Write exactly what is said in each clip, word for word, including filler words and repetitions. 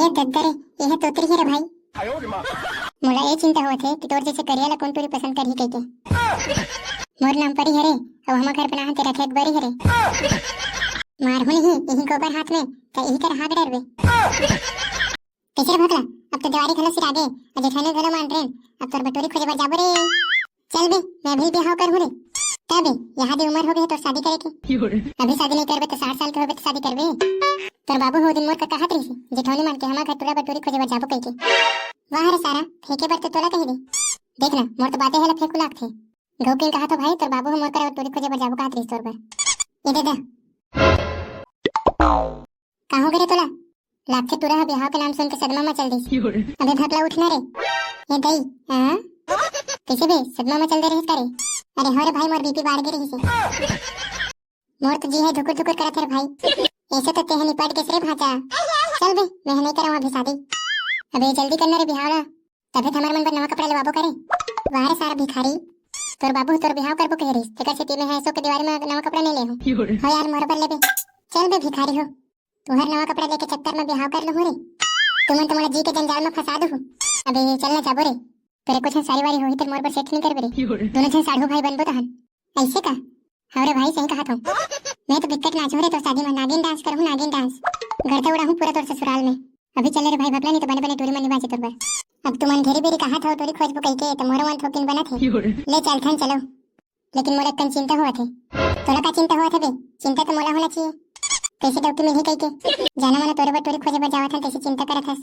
ए दद्दा रे, ये तोतरी हे रे भाई। मोला ए चिंता होवत हे कि तोर जैसे करिया ला कोन टूरी पसंद करही कहिके। मोर नाम परी हरे, अउ हमर घर बनाहन तेरा खेत बरी हरे। मारहूं नहीं, यही गोबर हाथ में, त यही कर हाग डरबे। कैसे रे भकला, अब तो देवारी घलो सिरागे, अउ जेठानी घलो मान रेन, अब तोर बटोरी खोजे बर जाबो रे। चल बे, मैं भी बिहाव करहूं रे। तबे, यहाँ दे उम्र हो गए तोर शादी करे के। अभी शादी नहीं करबे तो साठ साल के होबे तो शादी करबे? तोर बाबू हो दिन मोर का कहत रहिस, जेठौनी मान के हमर घर टूरा बटोरी खोजे बर जाबो कहिके। वाह रे सारा, फेंके बर तो तोला कही दे। देख ना, मोर तो बातें हेला फेंकू लागथे। गौ के कहा तो भाई, तोर बाबू हो मोर करा बटोरी खोजे बर जाबो कहत रहिस तोर बर। ये दे दे। का हो गे रे तोला? लागथे टूरा ह बिहाव के नाम सुन के सदमा म चल दिस। अबे भकला उठ ना रे। ए दई, हाँ? कैसे बे, सदमा म चल दे रहिस का रे? अरे हो रे भाई, मोर बीपी बाढ़ गे रहिस हे। मोर तो जी हे धुकुर धुकुर करत हे रे भाई। ऐसे तो तेह निपट गेस रे भाजा। चल बे, मैं नहीं कराऊं अभी शादी। अबे जल्दी करना रे बिहाव ला। तभे त हमर मन बर नवा कपड़ा लेवाबो करे। वाह रे सारा भिखारी, तोर बाबू ह तोर बिहाव करबो कहे रहिस, तेकर सेती मैं ह एसो के दिवारी म नवा कपड़ा नइ ले हूं। हो यार, मोर बर लेबे। चल बे भिखारी हो, तुहर नवा कपड़ा लेके चक्कर म बिहाव कर लूं रे। तुमन तो मोला जी के जंजाल म फंसा दू। अबे चल ना जाबो रे, तोरे कुछ सारी वारी होही त मोर बर सेट नइ करबे रे। दोनों झन साढ़ू भाई बनबो तहन। ऐसे का? हव रे भाई, सही कहत हव। मैं तो बिकट नाचहूं रे तोर शादी म, नागिन डांस करहूं, नागिन डांस। गड़ता उड़ाहूं पूरा तोर ससुराल में। अभी चल रे भाई भकला, नहीं तो बने बने टूरी मन नइ बाजे तोर बर। अब तुमन घेरी बेरी कहत हव टूरी खोजबो कहिके, त मोरो मन थोकिन बनत हे। ले चलथन चलो। लेकिन मोला एक कन चिंता होवत हे। तोला का चिंता होवत हे बे? चिंता तो मोला होना चाहिए। कैसे डौकी मिलही कहिके? जाना माना तोरे बर टूरी खोजे बर जावत हन, तैसे चिंता करत हस।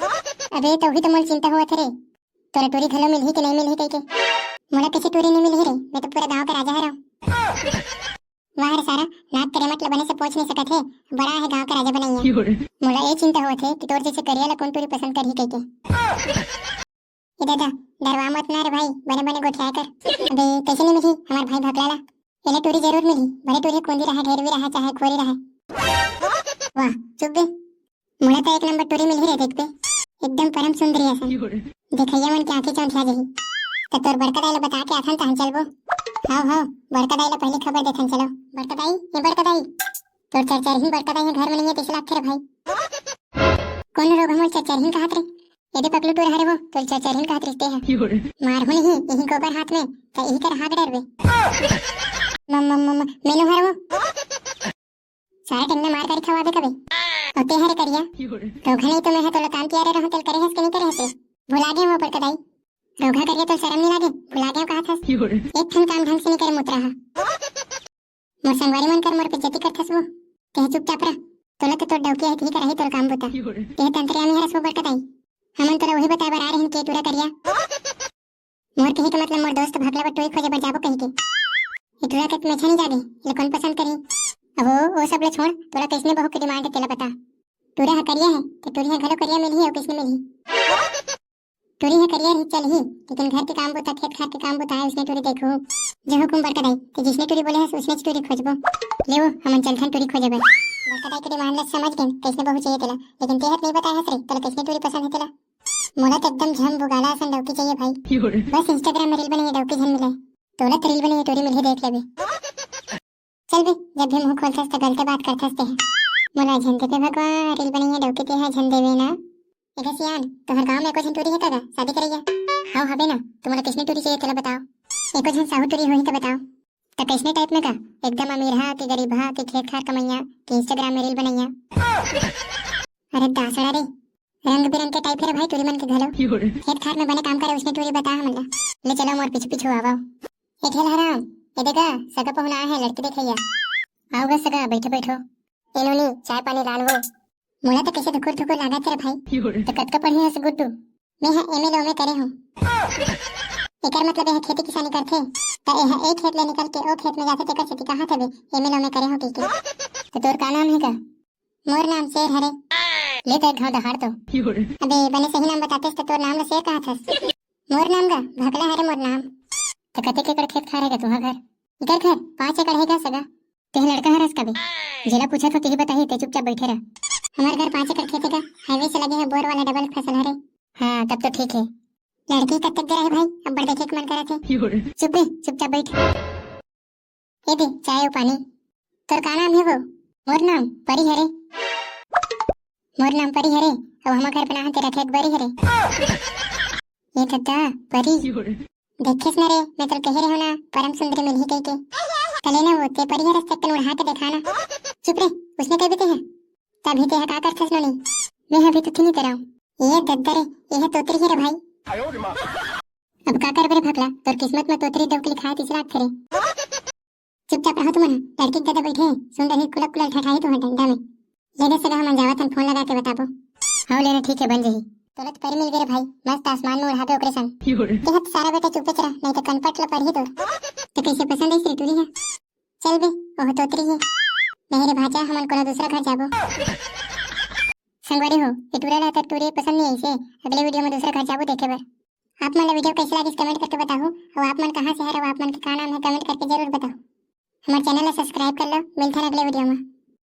अबे तौही तो मोला चिंता होवत हे रे। तोला टूरी घलो मिलही कि नहीं मिलही कहिके। मोला कैसे टूरी नहीं मिलही रे, मैं तो पूरा गांव के राजा हरव। वाह रे सारा, नाक के रेमट ल बने से पोंछ नहीं सकत हे, बड़ा हे गांव के राजा बनइया। मोला ए चिंता होवत हे कि तोर जैसे करिया ला कोन टूरी पसंद करही कहिके। ए दादा, डरवा मत ना रे भाई, बने बने गोठियाए कर। अबे कैसे नहीं मिलही हमार भाई भकला ला? एला टूरी जरूर मिलही, भले टूरी कुंदी रहा, ढेरवी रहा, चाहे खोरी रहा। वाह, चुप बे। मोला तो एक नंबर टूरी मिलही रे, देखबे, एकदम परम सुंदरी असन। देखइया मन के आंखी चौंधिया जही। त तोर बड़का दाई ला बता के आथन, तहन चलबो। हाव हाव, बड़का दाई ला पहली खबर देथन, चलो। बड़का दाई, ए बड़का दाई, तोर चरचरहिन बड़का दाई ह घर म नइये तइसे लागथे रे भाई। कोन रोग हमर चरचरहिन कहत रे? एदे पकलू टूरा हरे वो, तोर चरचरहिन कहत रिहिस तेह। मारहूं नहीं, यही गोबर हाथ में, त यही कर हाग डरबे। म-, म-, म-, म-, मेनू हरे वो। सारा टंगना मार गारी खवाबे कबे। अउ तेह रे करिया। रोगहा नहीं तो मैं ह तोला तान तियारे रहूं, तेल करे हस के नहीं करे हस रे? भुला गे वो बड़का दाई। रोगहा करिया तोला शरम नहीं लागे? भुला गे कहत हस। एक ठन काम ढंग से नहीं करे मुतरा हा। मोर संगवारी मन कर मोर बेइज्जती करथस वो। तेह चुपचाप रह। तोला तो तोर डौकी आही, तिही कराही तोर काम बूता। तेह तंतरियामी हरस वो बड़का दाई। हमन तोला वही बताए बर आ रहिन के टूरा करिया। मोर कहे के मतलब मोर दोस्त भकला बर टूरी खोजे बर जाबो कहिके। ये टूरा के मेछा नहीं जागे, ले कोन पसंद करी? अब वो, वो सब ले छोड़, तोला कैसने बहू के डिमांड हे तेला बता। टूरा ह करिया हे, त टूरी ह घलो करिया मिलही अउ कैसने मिलही? टूरी ह करिया रही चलही, लेकिन घर के काम बूता, खेत खार के काम बूता है, उसने टूरी देखो। जो हुकुम बड़का दाई, ते जिसने टूरी बोले हस, उसने टूरी खोजबो। ले वो, हमन चलथन टूरी खोजे बर। बड़का दाई के डिमांड ला समझ गेन, कैसने बहू चाहिए तेला, लेकिन तेहर नहीं बताए हस रे, तोला कैसने टूरी पसंद है तेला। मोला तो एकदम झम बुगाला असन डौकी चाहिए भाई। बस Instagram में रील बनाइए, डौकी झन मिले। तोला तो रील बनाइए, टूरी मिलही, देख लेबे। चल बे, जब भी मुंह खोलथस त गलते बात करथस तेह। मोला झन देबे भगवान, रील बनइया डौकी तेह झन देबे ना। एगा सियान, तोहर गांव में एको झन टूरी हे का गा, शादी करइया? हाव हबे ना, त मोला किसने टूरी चाहिए तेला बताओ। एको झन साहू टूरी होही त बताओ। त कैसने टाइप में का? एकदम अमीर हा कि गरीब हा कि खेत खार कमैया कि Instagram में रील बनैया? अरे दासड़ा रे, रंग बिरंग के टाइप हे रे भाई टूरी मन के घलो। खेत खार में बने काम करे उसने टूरी बता हमन ला। ले चलो मोर पीछू पीछू आवव। ए ठेलहरान, ए देखा, सगा पहुना आए हे, लड़की देखइया। आओ गा सगा, बैठो, बैठो। ए नोनी, चाय पानी लान वो। मोला तो कैसे धुकुर धुकुर लागत हे रे भाई। तो कतका पढ़े हस गुड्डू? मैं ह एमए लोमे करे हूँ। एकर मतलब ए ह खेती किसानी करथे, त ए ह ए खेत ले निकल के ओ खेत में जाथे, तेकर सेती कहात हबे, एमए लोमे करे हूँ कहिके। तो तोर का नाम हे गा? मोर नाम शेर हरे। ले त एक घाव दहाड़ तो। अबे, बने सही नाम बतातेस त तोर नाम ल शेर कहत हस। मोर नाम गा भकला हरे मोर नाम। त कतेक एकड़ खेत खार हे गा तुहा घर? इकर घर पाँच एकड़ हे गा सगा। तेह लड़का हरस कबे? जेला पूछत हो तेही बताही, ते चुपचाप बैठे रह। हमर घर पाँच एकड़ खेत हे गा, हाईवे से लगे हे, बोर वाला डबल फसल हरे। हाँ, तब तो ठीक हे। लड़की कतेक देर हे भाई, अब्बड़ देखे के मन करत हे। चुप बे, चुपचाप बैठ। ए दे, चाय अउ पानी। तोर का नाम हे वो? मोर नाम परी हरे। मोर नाम परी हरे, अउ हमर घर बनाहन ते रखे एक बरी हरे। ये दद्दा, परी। देखेस ना रे, मैं तोला कहे रहे हो ना, परम सुंदरी मिलही कहिके। तले ना वो, ते परी हरस तेकन उड़हा के देखा ना। चुप रे, उसने कह भी ते है। तभी ते हा का करथस नोनी? मैं हा भी तो थिनी तेरा। ये दद्दा रे, ये है तोतरी है रे भाई। अब का करबे रे भकला, तोर किस्मत में तोतरी डौक लिखा है, तीसरा अक्षर है। चुपचाप रहो तुमन, लड़की के ददा बैठे, सुन रही कुलक कुलक ठठाही तुम्हारे डंडा में। ले दे सगा, हमन जावत हन, फोन लगा के बताबो। हाँ लेना, ठीक है, बन जही। तोला तो परी मिल गए रे भाई, मस्त आसमान में उड़ाबे ओकरे संग। देहत सारा बेटा चुपे रह, नहीं तो कनपट ल परही तोर। तो कैसे पसंद है रे टूरी है? चल बे, ओह तोतरी है। नहीं रे भाचा, हमन कोनो दूसरा घर जाबो। संगवारी हो, ये टूरा ला तो टूरी पसंद नहीं आई से, अगले वीडियो में दूसरा घर जाबो देखे बर। आप मन ला वीडियो कैसे लागिस कमेंट करके बताहू, और आप मन कहाँ से हर, और आप मन के का नाम है कमेंट करके जरूर बताहू। हमारे चैनल ला सब्सक्राइब कर लो, मिलते हैं अगले वीडियो में।